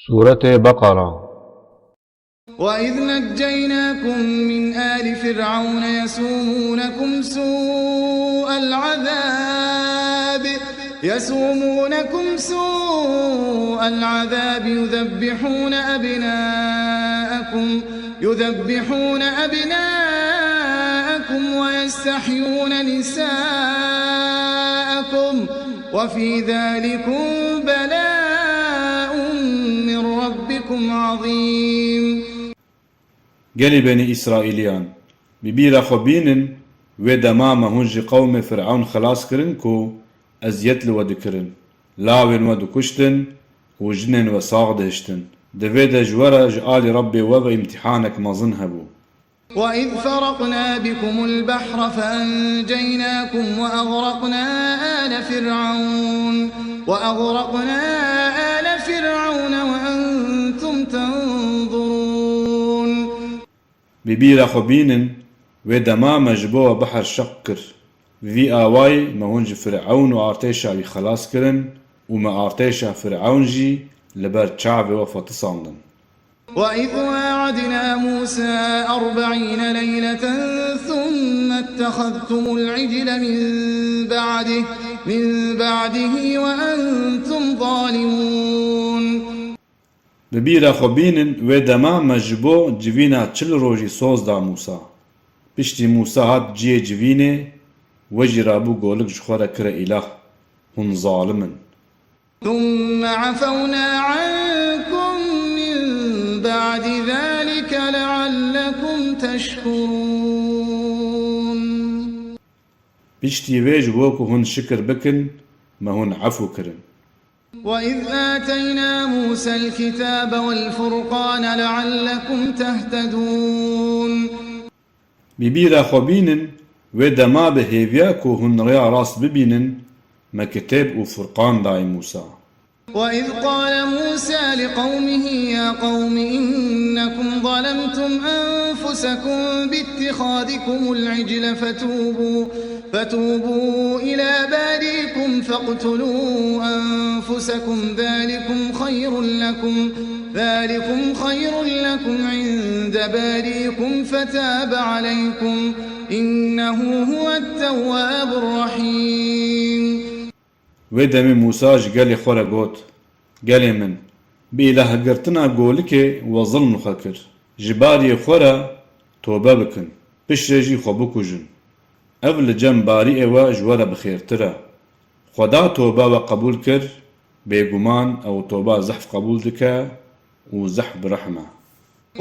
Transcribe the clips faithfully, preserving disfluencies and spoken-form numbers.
Sûretê Beqera. وإذ نجيناكم من آل فرعون يسومونكم سوء العذاب، يسومونكم سوء العذاب يذبحون أبناءكم، يذبحون أبناءكم ويستحيون نساءكم، وفي ذلكم بلاء من ربكم عظيم. Gelî Benî Îsraîliyan, bi bîra xwe bînin, wê dema me hûn ji qewmê Firewn xilas kirin ku eziyet li we dikirin, lawên we dikuştin û jinên we sax dihiştin. Di vê de ji we re ji alî Rebbê we ve îmtîhanek mezin hebû. وإذ فرقنا بكم البحر فأنجيناكم وأغرقنا آل فرعون، وأغرقنا آل فرعون وأنتم تنظرون. Bi bîra xwe bînin, wê dema me ji bo we biher şeq kir. Bi vî awayî me hûn ji Firewn û artêşa wî xelas kirin û me artêşa Firewn jî li ber çavê we fetisandin. وإذ واعدنا موسى أربعين ليلة ثم اتخذتم العجل من بعده، من بعده وأنتم ظالمون. Bi bîra xwe bînin, wê dema me ji bo civîna çil rojî soz da Mûsa. Piştî Mûsa hat ciyê civînê, we jî rabû golik ji xwe re kire îlah. Hûn zalim in. ثم عفونا عنكم من بعد ذلك لعلكم تشكرون. Piştî vê ji bo ku hûn şikir bikin, me hûn efû kirin. وإذ آتينا موسى الكتاب والفرقان لعلكم تهتدون. Bi bîra xwe bînin, wê dema bi hêviya ku hûn rêya rast bibînin, me kitêb û Furqan dayî Mûsa. وإذ قال موسى لقومه يا قوم إنكم ظلمتم أنفسكم باتخاذكم العجل فتوبوا، فتوبوا إلى باريكم فاقتلوا أنفسكم ذلكم خير لكم، ذلكم خير لكم عند باريكم فتاب عليكم، إنه هو التواب الرحيم. Wê demê Mûsa ji gelê xwe re got, Gelê min, bi îlahgirtina golikê we zilm li xwe kir. Ji bariyê xwe re tobe bikin, piştre jî xwe bikujin. Ev li cem bariyê we ji we re bi xêrtir e. Xweda toba we qebûl kir, bêguman ew toba zehf qebûl dike û zehf bi rehm e.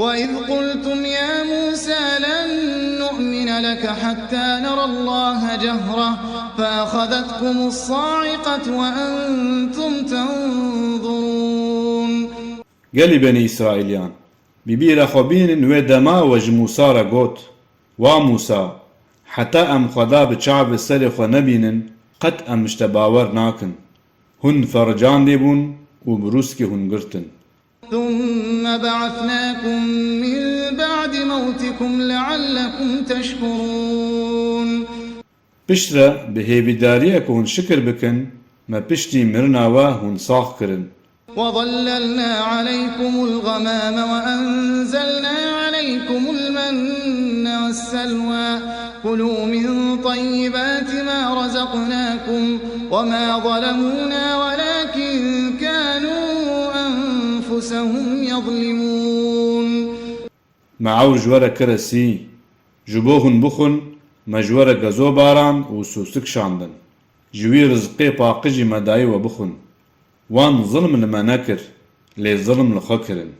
وإذ قلتم يا موسى لن نؤمن لك حتى نرى الله جهرة فأخذتكم الصاعقة وأنتم تنظرون. Gelî Benî Îsraîliyan, bi bîra xwe bînin wê dema we ji Mûsa re got, Wa Mûsa, heta em Xweda bi çavê serê xwe nebînin, qet em ji te bawer nakin. Hûn fericandê bûn û bi rûskê hûn girtin. ثم بعثناكم من بعد موتكم لعلكم تشكرون. Piştre bi hêvîdariya ku hûn şikir bikin, me piştî mirina we hûn sax kirin. وظللنا عليكم الغمام وأنزلنا عليكم المن والسلوى، كلوا من طيبات ما رزقناكم وما ظلمونا ولكن كانوا أنفسهم يظلمون. Me ewr ji we re kire sî, ji bo hûn bixwin, me ji we re gezo baran û sûsik şandin. Ji wî rizqê paqij jî me dayî we bixwin. Wan zilm li me nekir, lê zilm li xwe kirin.